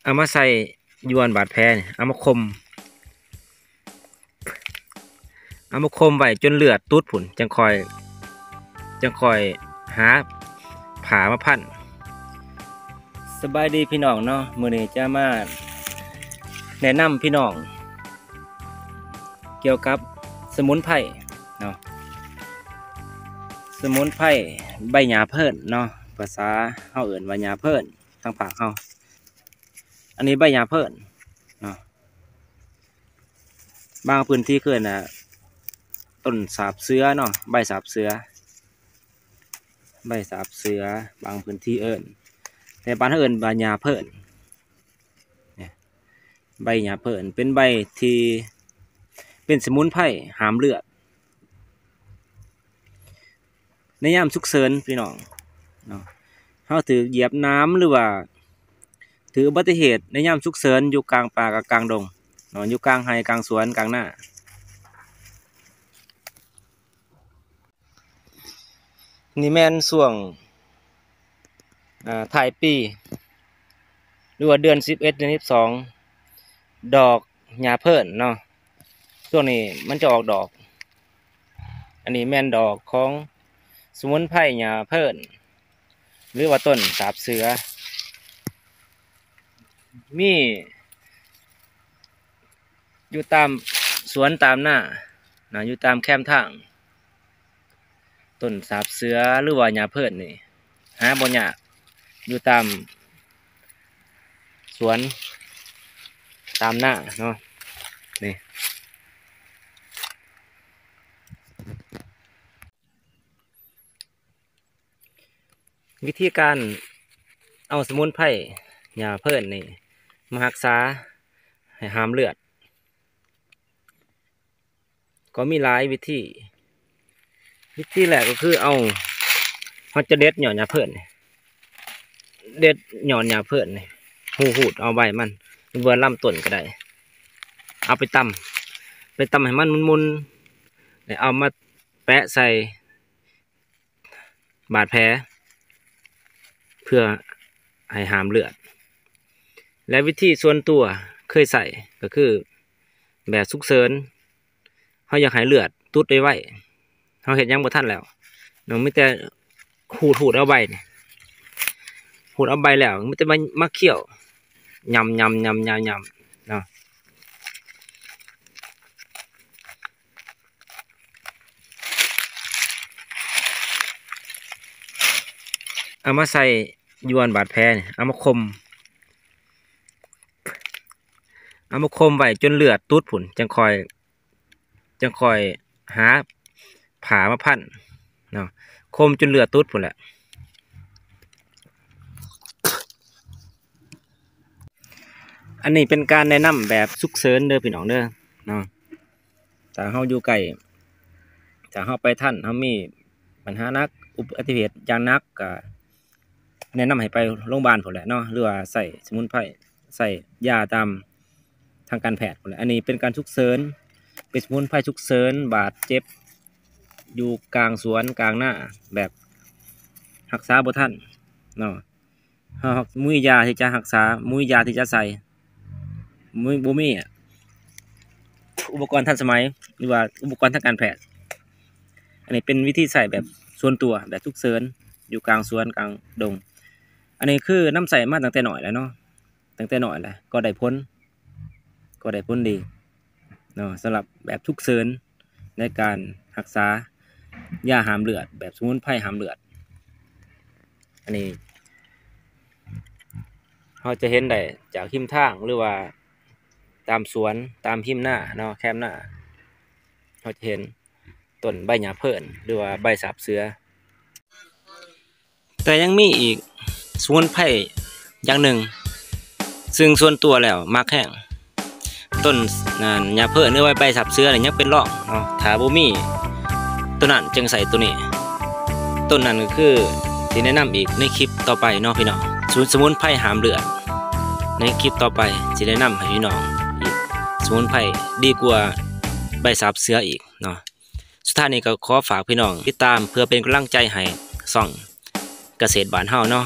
ເອົາມາໃສ່ຢູ່ອັນບາດແຜນີ້ ເອົາມາຄົມ ເອົາມາຄົມໄວ້ຈົນເລືອດຕຸດພຸ້ນ ຈັ່ງຄ່ອຍ ຈັ່ງຄ່ອຍຫາຜ້າມາພັນ. ສະບາຍດີພີ່ນ້ອງເນາະ, ມື້ນີ້ຈະມາແນະນຳພີ່ນ້ອງກ່ຽວກັບສະໝຸນໄພເນາະ, ສະໝຸນໄພໃບຫຍ້າເພີນເນາະ, ພາສາເຮົາເອີ້ນວ່າຫຍ້າເພີນ ທາງພາກເຮົາ. ອັນນີ້ໃບຫຍ້າເພີນເນາະ, ບາງພື້ນທີ່ເອີ້ນ ອ່າ ຕົ້ນສາບເສືອເນາະ, ໃບສາບເສືອ ໃບສາບເສືອ ບາງພື້ນທີ່ເອີ້ນ, ແຕ່ບ້ານເຮົາເອີ້ນວ່າຫຍ້າເພີນ. ໃບຫຍ້າເພີນເປັນໃບທີ່ເປັນສະໝຸນໄພຫ້າມເລືອດ ໃນຍາມສຸກເສີນພີ່ນ້ອງເນາະ, ເຮົາຖືກຢຽບໜາມ ຫຼືວ່າຖືກອຸບັດຕິເຫດໃນຍາມສຸກເສີນ ຢູ່ກາງປ່າກາງດົງເນາະ, ຢູ່ກາງໄຮ່ກາງສວນກາງນາ. ນີ້ແມ່ນຊ່ວງ ອ່າ ທ້າຍປີ ຫຼືວ່າເດືອນສິບເອັດ ເດືອນສິບສອງ ດອກຫຍ້າເພີນເນາະ, ຊ່ວງນີ້ມັນຈະອອກດອກ. ອັນນີ້ແມ່ນດອກຂອງສະໝຸນໄພຫຍ້າເພີນ ຫຼືວ່າຕົ້ນສາບເສືອ, ມີ ຢູ່ຕາມສວນຕາມນາເນາະ, ຢູ່ຕາມແຄມທາງ. ຕົ້ນສາບເສືອ ຫຼືວ່າຫຍ້າເພີນນີ້ ຫາບໍ່ຍາກ, ຢູ່ຕາມສວນຕາມນາເນາະ. ນີ້ ວິທີການເອົາສະໝຸນໄພຫຍ້າເພີນນີ້ມາຮັກສາໃຫ້ຫ້າມເລືອດ ກໍມີຫຼາຍວິທີ. ວິທີແລກກໍຄືເອົາ ເຮົາຈະເດັດຍອດຫຍ້າເພີນນີ້, ເດັດຍອດຫຍ້າເພີນນີ້ ຮູດເອົາໃບມັນ ຫຼືວ່າລຳຕົ້ນກໍໄດ້, ເອົາໄປຕຳ ໄປຕຳໃຫ້ມັນໝຸ່ນໆ ແລ້ວເອົາມາແປະໃສ່ ບາດແຜ ເພື່ອໃຫ້ຫ້າມເລືອດ. ແລະ ວິທີສ່ວນຕົວເຄີຍໃຊ້ກໍຄື ແບບສຸກເສີນ ເຮົາຢາກໃຫ້ເລືອດຕຸດໄວໆ ເຮົາເຮັດຫຍັງບໍ່ທັນແລ້ວເນາະ, ມີແຕ່ຂູດ ຂູດເອົາໃບນີ້ ຂູດເອົາໃບແລ້ວ ມີແຕ່ມາ ມາຄ້ຽວ ຫຍ້ຳໆໆໆເນາະ. ເອົາມາໃສ່ຢູ່ອັນບາດແຜນີ້ ເອົາມາຄົມ ເອົາມາຄົມໄວ້ຈົນເລືອດຕຸດພຸ້ນ ຈັ່ງຄ່ອຍ ຈັ່ງຄ່ອຍຫາຜ້າມາພັນເນາະ, ຄົມຈົນເລືອດຕຸດພຸ້ນແຫຼະ. ອັນນີ້ເປັນການແນະນຳແບບສຸກເສີນເດີພີ່ນ້ອງເດີເນາະ. ຖ້າເຮົາຢູ່ໃກ້ ຖ້າເຮົາໄປທັນ ເຮົາມີບັນຫາໜັກ ອຸບັດຕິເຫດຢ່າງໜັກ ກະແນະນຳໃຫ້ໄປໂຮງບານພຸ້ນແຫຼະເນາະ ຫຼືວ່າໃຊ້ສະໝຸນໄພ ໃຊ້ຢາຕາມທາງການແພດພຸ້ນແຫຼະ. ອັນນີ້ເປັນການສຸກເສີນ ເປັນສະໝຸນໄພສຸກເສີນ ບາດເຈັບຢູ່ກາງສວນກາງນາ ແບບຮັກສາບໍ່ທັນເນາະ. ເຮົາ ເຮົາບໍ່ມີຢາທີ່ຈະຮັກສາ ບໍ່ມີຢາທີ່ຈະໃສ່ ບໍ່ມີ ບໍ່ມີອຸປະກອນທັນສະໄໝ ຫຼືວ່າອຸປະກອນທາງການແພດ. ອັນນີ້ເປັນວິທີໃຊ້ແບບສ່ວນຕົວ ແບບສຸກເສີນ ຢູ່ກາງສວນກາງດົງ. ອັນນີ້ຄືນຳໃຊ້ມາຕັ້ງແຕ່ນ້ອຍແລ້ວເນາະ, ຕັ້ງແຕ່ນ້ອຍແລ້ວກໍໄດ້ຜົນ ກໍໄດ້ຜົນດີເນາະ ສຳລັບແບບສຸກເສີນໃນການຮັກສາ ຢາຫ້າມເລືອດ ແບບສະໝຸນໄພຫ້າມເລືອດ. ອັນນີ້ເຮົາຈະເຫັນໄດ້ຈາກຮິມທາງ ຫຼືວ່າຕາມສວນ ຕາມຮິມນາເນາະ ແຄມນາ ເຮົາຈະເຫັນ ຕົ້ນໃບຫຍ້າເພີນ ຫຼືວ່າໃບສາບເສືອ. ແຕ່ຍັງມີອີກສະໝຸນໄພຢ່າງໜຶ່ງ ຊຶ່ງສ່ວນຕົວແລ້ວມັກແຮງ ຕົ້ນນັ້ນຫຍ້າເພີນ ຫຼືວ່າໃບສາບເສືອນີ້ຍັງເປັນຮອງເນາະ, ຖ້າບໍ່ມີໂຕນັ້ນຈຶ່ງໃຊ້ໂຕນີ້. ໂຕນັ້ນກໍຄືຊິແນະນຳອີກໃນຄລິບຕໍ່ໄປເນາະພີ່ນ້ອງ, ສູດສະໝຸນໄພຫ້າມເລືອດ. ໃນຄລິບຕໍ່ໄປຊິແນະນຳໃຫ້ພີ່ນ້ອງອີກ ສະໝຸນໄພດີກວ່າໃບສາບເສືອອີກເນາະ. ສຸດທ້າຍນີ້ກໍຂໍຝາກພີ່ນ້ອງຕິດຕາມ ເພື່ອເປັນກຳລັງໃຈໃຫ້ຊ່ອງກະເສດບ້ານເຮົາເນາະ.